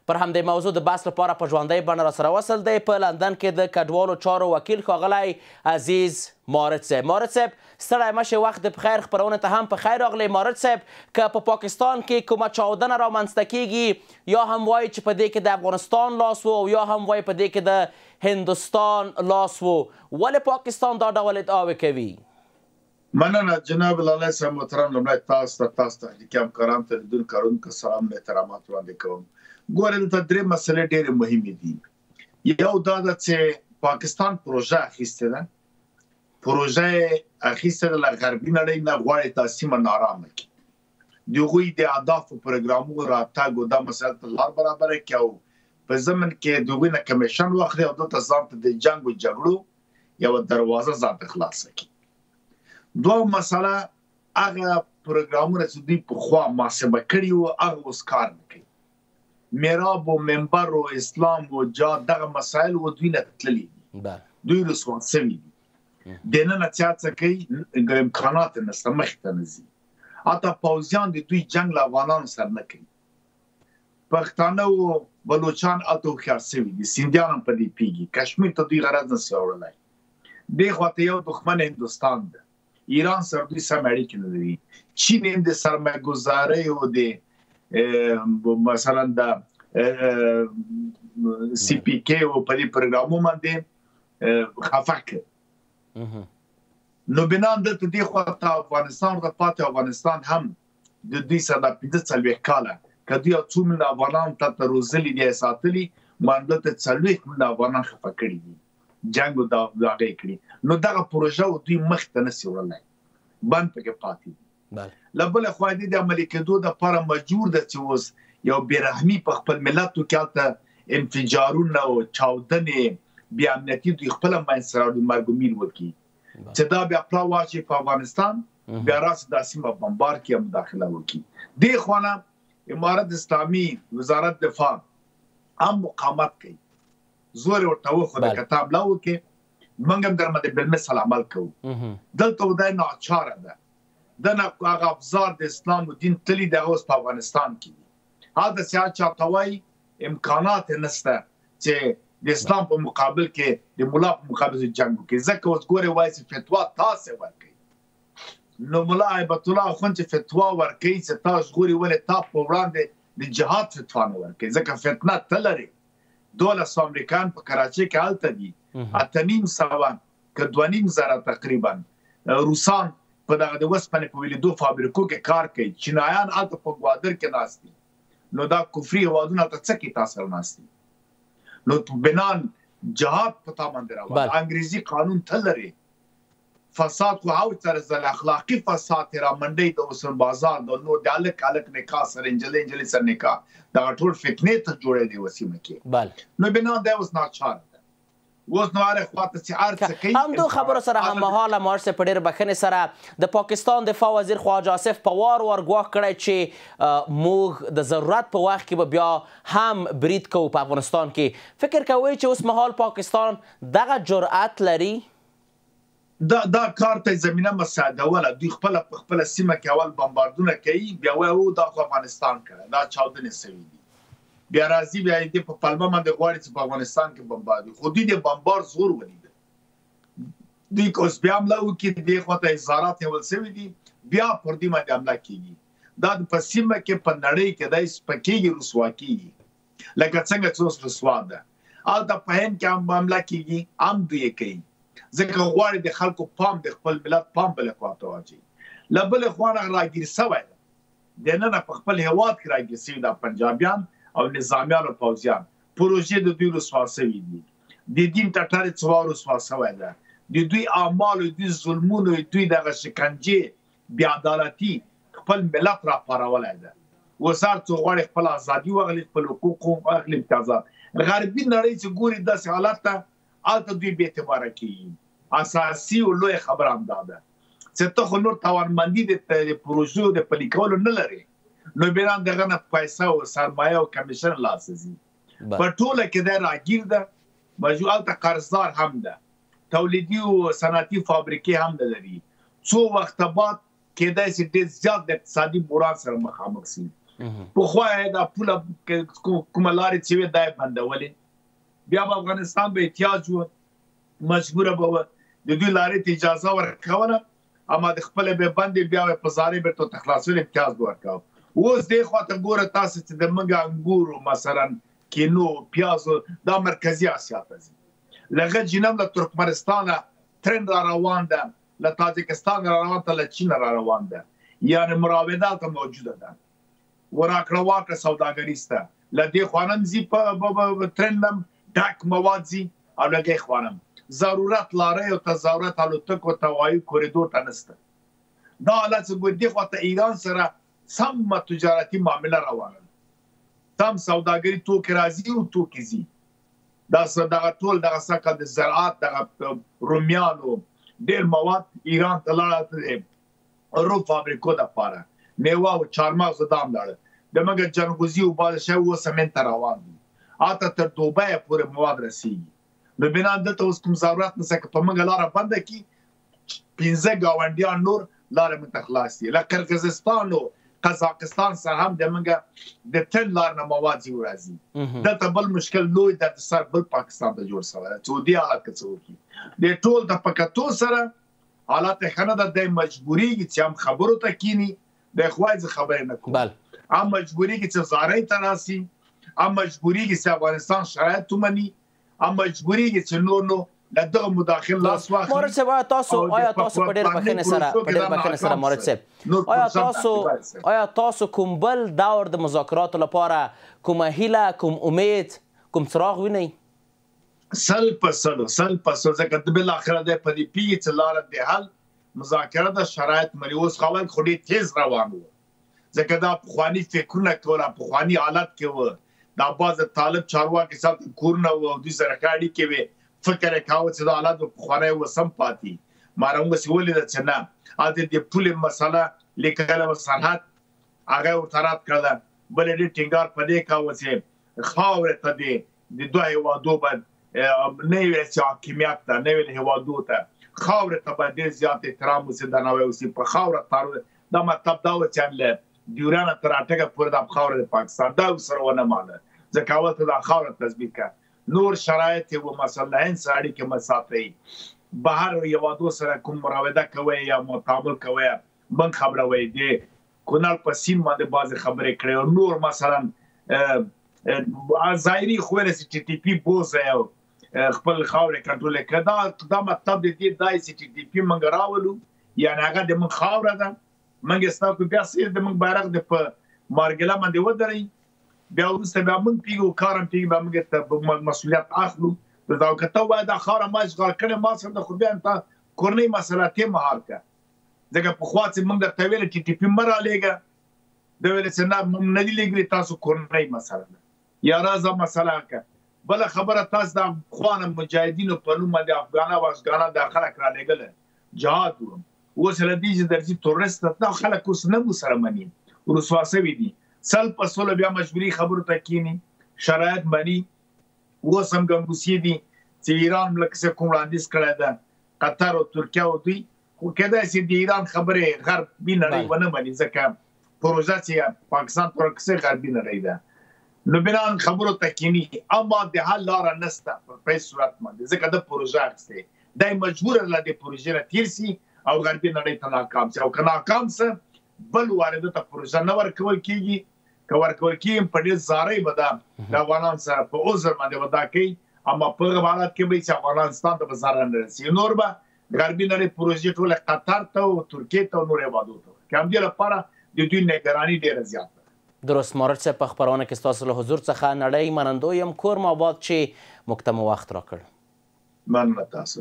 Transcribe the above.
پر همدې موضوع د بحث لپاره په ژوندۍ بڼه راسره وصل دی په لندن کې د کډوالو چارو وکیل ښاغلی عزیز مارد صاحب. مارد صاحب، ستړی مه شې، وخت دې په خیر، خپرونې ته هم په خیر راغلې. مارد صاحب، که په پاکستان کې کومه چاودنه رامنځته کیږي، یا هم وایي چې په دې کې د افغانستان لاس وو او یا هم وایي په دې کې د هندوستان لاس وو، ولې پاکستان دا ډول ادعاوې کوي؟ مننه جناب لالی صاحب محترم، لومړی تاسو ته، تاسو تخنیکي همکارانو ته، لیدونکو کارونکو سلام او احترامات وړاندې کوم. ګوره، دلته درې مسلې ډېرې مهمې دي. یو دا ده چې پاکستان پروژه اخیستې ده، پروژه اخیستې ده له غربي نړۍ نه، غواړي دا سیمه نارامه کړي، د هغوی د اهدافو پروګرامونو راتګ او دا مسله ته لار برابره کړي او په ضمن کې د هغوی نه کمیشن واخلي او دلته ځان ته د جنګ او جګړو یوه دروازه ځان ته خلاصه کړي. دوه مسله، هغه پروګرامونه چې دوی پخوا محاسبه کړي وو هغه اوس کار نه کوي. میراب و منبر و اسلام و جهاد دغه مسایل و دوی نه تللي دي، دوی رسوا سوي دي. دننه چې هر څه کوي امکانات یې نشته، مخې ته نه ځي. حتی پوځیان د دوی جنګ له افغانانو سره نه کوي. پښتانه او بلوچان هلته هوښیار سوي دي، سندیان هم په دې پوهېږي، کشمیر ته دوی غرض نه سي راوړلی. دې خوا ته یو دښمن هندوستان ده، ایران سره دوی سم اړیکې نه لري، چین هم د سرمایه ګذارۍ او د مثلا د سی پی کې او په دې پروګرامو باندې خفه کړ. نو بنان دلته دې خوا ته افغانستان ورته پاتې، افغانستان هم د دوی سره دا 45 کاله که دوی یو څو میلیونه افغانان ته روزلي دي، ساتلي، باندې دلته 40 میلیونه افغانان خفه کړي دي، جنګ او داغې کړي. نو دغه پروژه او دوی مخ ته نسی وړلی، بند پکې پاتې دي. له بلې خوا د عملي کېدو دپاره مجبور ده چې اوس یو بېرحمي په خپل ملت وکړي، هلته انفجارونه او چاودنې، بې امنیتي دوی خپله منځته راوړي، مرګ و میر وکړي، چې دا بیا پلا واچوي په افغانستان، بیا راسي دا سیمه بمبار کړي او مداخله وکړي. دې خوا نه امارت اسلامي وزارت دفاع هم مقاومت کوي، زور یې ورته وښوده که ته حمله وکړې موږ هم در باندې بالمثل عمل کوو. دلته خدای ناچاره ده، دنه هغه افزار د اسلام و دین تللی دی، هغه اوس په افغانستان کې دي. هلته چې هر چا ته وایي امکانات یې نشته چې د اسلام په مقابل کې د ملا په مقابل کې جنګ وکړي، ځکه اوس ګورې وایي چې فتوا تاسې ورکوي. نو ملا هیبت الله اخوند چې فتوا ورکوي چې تا ژغوري، ولې تا په وړاندې د جهاد فتوا نه ورکوي؟ ځکه فتنه ته لرې. 1200 امریکایان په کراچۍ کې هلته دي، 850 که 2500 تقریبا روسان په دغه د وسپنې په ویلیدو فابریکو کې کار کوي، چینایان هلته په ګوادر کې ناست دي. نو دا کفري هېوادونه هلته څه کوي تا سره ناست دي؟ نو بنان جهاد په تا باندې روان، انګریزي قانون ته لرې، فساد خو او تر ځله اخلاقي فساد را منډې د اوسن بازار د نور د الک الک نکاح سره، انجلۍ انجلۍ سره نکاح، دغه ټول فتنې ته جوړې دی وسیمه کې. نو بنا دی اوس ناچار ده، اوس نو هرې خواته چې هر څه کوي. همدو خبرو سره هممهاله معاش صاحب، په ډېره بښنې سره د پاکستان دفاع وزیر خواجه آصف په وار وار ګواښ کړی چې موږ د ضرورت په وخت کې به بیا هم برید کوو په افغانستان کې. فکر کوئ چې اوس مهال پاکستان دغه جرأت لري؟ دا کار ته زمینه مساعدوله. دوی خپله په خپله سیمه کې اول بمباردونه کوي، بیا وایي او دا خو افغانستان کړی، دا چاودنې سوي دي، بیا راځي بیا دې په پلمه باندې غواړي چې په افغانستان کې بمبار وي. خو دوی د بمبار زور ولید، دوی که اوس بیا حمله وکړي، دې خوا ته اظهارات نیول سوي دي، بیا پر دوی باندې حمله کېږي. دا په سیمه کې په نړۍ کې دی سپکېږي، رسوا کېږي، لکه څنګه چې اوس رسوا ده. هلته په هند کې هم حمله کېږي، هم دوی یې کوي، ځکه غواړي د خلکو پام، د خپل ملت پام بلې خوا ته واچوي. له بلې خوا نه راګیر سوی ده، دننه په خپل هېواد کې راګیر سوي دا پنجابیان او نظامیان او پوځیان، پروژې د دوی رسوا سوي دي، د دین ټټرې څوا رسوا سوی ده، د دوی اعمالو، د دوی ظلمونو، د دوی دغه شکنجې، بې عدالتي خپل ملت راپارولی ده. اوس هر څوک غواړي خپل ازادي واخلي، خپل حقوق واخلي، امتیازات. غربي نړۍ چې ګوري داسې حالت ته، هلته دوی بې اعتباره کېږي. اساسي او لویه خبره همدا ده چې ته خو نور توانمندي د پروژو د پلي کولو نه لرې، نو بیا دغه نه پیسه او سرمایه او کمیشن لاسه ځي. په ټوله کې دی راګیر ده، مجبور هلته قرضدار هم ده، تولیدي او صنعتي فابریکې هم نه لري. څو وخته بعد کېدای شي ډېر زیات د اقتصادي بحران سره مخامخ شي. پخوا یې دا پوله کومه لارې چې وې دا یې بندولې، بیا به افغانستان به احتیاج و، مجبوره به و د دوی لارې ته اجازه ورکوله، اما د خپلې به بندې بیا به په زارۍ بېرته ورته خلاصول، امتیاز به ورکاوه. اوس دې خوا ته ګوره تاسو چې د موږ انګورو مثلا کینو پیازو دا مرکزي اسیا ته ځي، له هغه جینم له ترکمنستانه ترن را روان ده، له تاجکستان را روان ده، له چین را روان ده، یعنې مراوده هلته موجوده ده، وراکړه ورکړه سوداګري سته، له دې خوا نه هم ځي په ترن هم ډک مواد ځي او له هغې خوا نه هم ضرورت لاریو ته، ضرورت الوتکو ته، هوایي کوریدور ته نشته. دا حالت چې ګوري دې خوا ته ایران سره سمه تجارتي معامله روانه ده، سم سوداګري توکي راځي او توکي ځي. دا دغه ټول دغه سکه د زراعت دغه رومیانو ډېر مواد ایران ته لاړل، رو فابریکو دپاره میوه او چارمغز دا هم لاړل. د موږ جنغوزي او بعضې شی اوس هم هند ته روان دي، حتی تر دوبیه پورې مواد رسېږي. نو بنا دلته اوس کوم ضرورت نشته که په موږ لاره بنده کړي، 5 ګاونډیان نور لارې موږ ته خلاص دي. له قرغیزستان او قزاقستان سره هم د موږ د تن لار نه مواد ځي راځي. دلته بل مشکل لوی دردسر بل پاکستان ته جوړ شوی دی، سعودي حالت که څه وکړي د ټول د په کتو سره حالت ښه نه ده. دی مجبورېږي چې هم خبرو ته کښېني، دی خو وایي زه خبرې نه کوم، هم مجبورېږي چې زارۍ ته راسي، هم مجبورېږي چې افغانستان شرایط ومني، هم مجبورېږي چې نور نو له دغه مداخل لاس واخلي. مورد صاحب، آیا تاسو په ډېر بخښنې سره په ډېر بخښنې سره مورد صاحب، آیا تاسو کوم بل دور د مذاکراتو لپاره کومه هیله، کوم امید، کوم څراغ وینئ؟ 100 په 100، 100 په 100، ځکه بالاخره دی په دې پوهېږي چې لاره د حل مذاکره ده، شرایط مني. اوس خو اول خو ډېر تېز روان و، ځکه دا پخواني فکرونه کول، پخواني حالت کې و. دا بعض طالب چارواکي چې هلته کورونه وو او دوی سره ښه اړیکې وې، فکر یې کاوه چې دا حالت به پخوانی اوس هم پاتې. مګر موږ اوس ولیده چې نه، هلته د پولې مسله لیکله وه، سرحد هغه یې ورته رد کړله. بل یې ډېر ټینګار په دې کاوه چې خاورې ته دې د دوه هېوادو باید نه ویل چې حاکمیت ته، نه ویل هېوادو ته، خاورې ته باید ډېر زیات احترام وسي، درناوی وسي، په خاوره تارو. دا مطلب دا و چې له ډیورنډه تر اټکه پورې دا خاوره د پاکستان دا ورسره ونه مانه، ځکه اول ته دا خاوره تثبیت کړه. نور شرایط یې و، مثلا له هند سره اړیکې مه ساتئ، بهر هېوادو سره کوم مراوده کوئ یا تعامل کوئ موږ خبروئ. د کونړ په سیند باندې بعضې خبرې کړې او نور مثلا ظاهري خو ویل چې ټي ټي پي بوځئ او خپل خاورې کنټرول کړه. دا مطلب د دې دی چې ټي ټي پي موږ راولو، یعنې هغه د موږ خاوره ده، موږ یې ستا کو بیا څه د موږ بیرغ د په مارګله باندې ودرئ، بیا وروسته بیا موږ پوهېږو، کار هم پوهېږو، بیا موږ ته مسؤلیت اخلو. دا که ته وایې دا خاوره ما اشغال کړې، ما سره خو بیا ته کورنۍ مسله ته مهار کړه، ځکه پخوا چې موږ درته ویل ټي ټي پي مه رالېږه، ده ویل چې نه موږ نه دي لېږلي، تاسو کورنۍ مسله ده یا راځه مسله کړه. بله خبره، تاسو د افغان مجاهدینو په نوم باندې افغانان او افغانان دا خلک رالېږل، جهاد و. اوس له دې چې درځي تروریست دا خلک اوس نه مو سره مني، رسوا سوي دي. 100 په 100 بیا مجبوري خبرو ته کښېني، شرایط مني. اوس هم ګنګوسې دي چې ایران لکه څه کوم وړاندیز کړی ده، قطر او ترکیه او دوی، خو کېدای شي د ایران خبرې غربي نړۍ ونه مني، ځکه پروژه چې پاکستان ته ورکړه غربي نړۍ ده. نو بناً خبرو ته کښېني، اما د حل لاره نشته په هېڅ صورت باندې، ځکه ده پروژه اخیستې، دی مجبور له دې پروژې نه تېر سي او غربي نړۍ ته ناکام سي، او که ناکام سه بل وارده ته پروژه نه ورکول کېږي، که ورکول کېږي په ډېر زارۍ به دا د افغانان سره په عذر باندې به دا کوي، اما په هغه حالت کې به چې افغانستان ته به ضرر نه رسي. نور به غربي نړۍ پروژې ټوله قطر ته او ترکیې ته او نور هېوادو ته ورکوي. همدې لپاره د دوی نګراني ډېره زیاته ده. درست مورد صاحب، په خپرونه کې ستاسو له حضور څخه نړۍ منندوی یم. کور مو آباد چې موږ ته مو وخت راکړ. مننه تاسو.